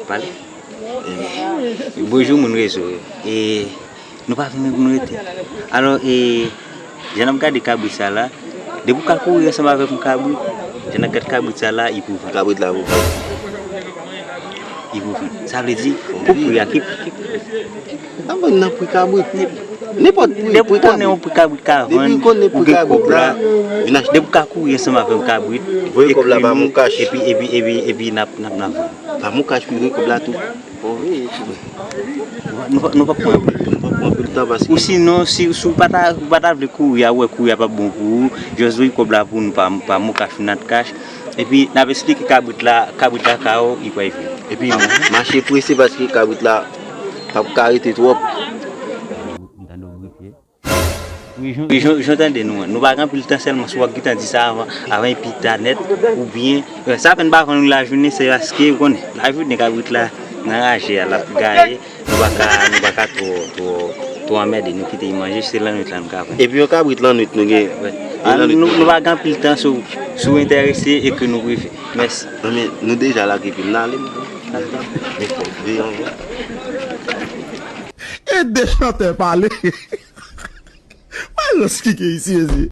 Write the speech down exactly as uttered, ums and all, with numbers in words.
Pale. Bonjou, moun rezo yo. E, nou pa vin pou nou rete. Alò, e, jan n ap gade kabrit sa la, depi w ka kouri ansanm avèk yon kabrit, jan n ap gade kabrit sa la, li pou vann. Kabrit la pou vann. Li pou vann. Sa vle di, pou pri a, ki pri? L ap vann nan pri kabrit. Nenpòt pri, pri kabrit. Depi w konnen yon pri kabrit ka vann, ou gen kòb la. Depi w ka kouri ansanm avèk yon kabrit, voye kòb la pa Moukash. Epi, epi, epi, epi n ap, n ap, n ap vann. Pa Moukash pou voye kòb la tou. Bon, wi, wi. Nou pa, nou p ap pran anpil tan. Nou p ap pran anpil tan paske. Ou sinon, si, si w pa ta, ou pa ta vle kouri a, ou wè kouri a p ap bon pou ou, jis voye kòb la pou nou pa, pa Moukash ou Natcash. Epi, n ap esplike kabrit la, kabrit la ka ou, li pral vini. Epi, mache prese paske kabrit la p ap ka rete twòp. M tande w grifye. Wi, jan, jan, jan w tande nou an. Nou pa gen anpil tan sèlman, si w ap gentan di sa avan, avan epi ta nèt, oubyen, e, sa fè n pa vann lajounen, se paske, ou konnen, lajounen kabrit la, nan raje a, l ap gaye, nou pa ka, nou pa ka twò, twò, twò anmède, nou kite l manje, se lannwit la nou ka vann. Epi yon kabrit lannwit nou gen. Wi. E lannwit nou, nou pa gen anpil tan, si w, si w enterese e ke nou brife. Mèsi. Non, men nou deja lage pye n ale, m di. Men fòk veye anvan. E de chantè pale. Mwen rans ki gen isi, mezi.